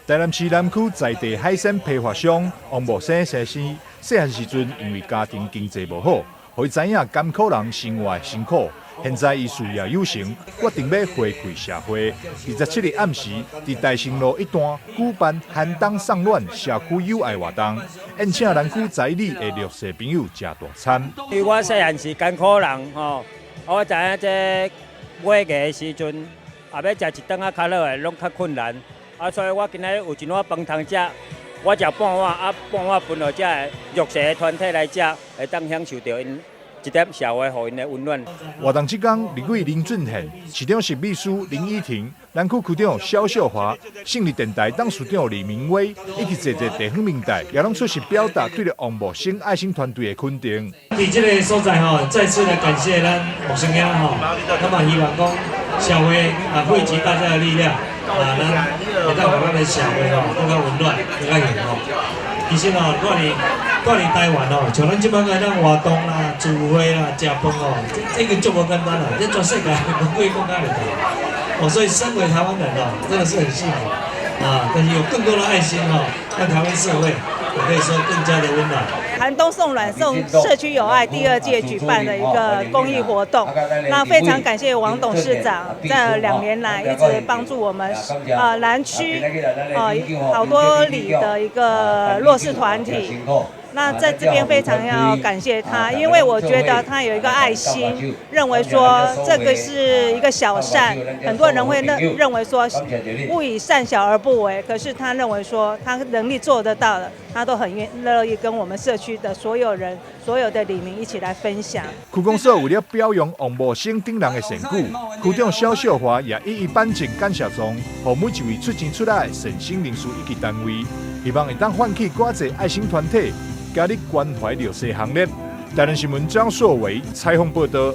台南市南區在地海鮮批發商王木生先生，細漢時陣因為家庭經濟無好，予伊知影甘苦人生活的辛苦。現在伊事業有成，決定欲回饋社會。27日暗時，佇大成路一段舉辦寒冬送暖社區友愛活動，宴請南區在地的弱勢朋友食大餐。因為我細漢是艱苦人吼，我知影這尾牙的時陣，啊欲食一頓仔較好的，攏較困難。啊，所以我今仔日有一碗飯通食，我食半碗，啊半碗分予遮的弱勢的團體來食，會當享受著𪜶一點社會予𪜶的溫暖。活動這工，立委林俊憲、市長室秘書林依婷、南區區長蕭秀華、勝利電台董事長李明威，以及濟濟地方民代，也攏出席表達對著王木生愛心團隊的肯定。佇這个所在吼，再次來感謝咱木生兄吼，那麼希望講社會啊匯集大家的力量啊，咱會當予咱的社會吼閣較溫暖、閣較幸福。其實吼，蹛佇台灣哦，像咱這擺個咱活動啦、聚會啦、食飯哦，這已經足無簡單啦，這全世界無幾个國家會當。哦，所以身為台灣人哦，真的是很幸福啊！但是有更多的愛心哦，讓台灣社會我可以說更加的溫暖。寒冬送暖送社區友愛第二屆舉辦的一個公益活動，那非常感謝王董事長這2年來一直幫助我們南區好多里的一個弱勢團體。那在這邊非常要感謝他，因為我覺得他有一個愛心，認為說這個是一個小善，很多人會認為說勿以善小而不為，可是他認為說他能力做得到的，他都很樂意跟我們社區的所有人、所有的里民一起來分享。區公所為了表揚王木生等人的善舉，區長蕭秀華也一一頒贈感謝狀，予每一位出錢出力的善心人士以及單位，希望會當喚起閣濟愛心團體，加入關懷弱勢行列。台南新聞張碩維採訪報道。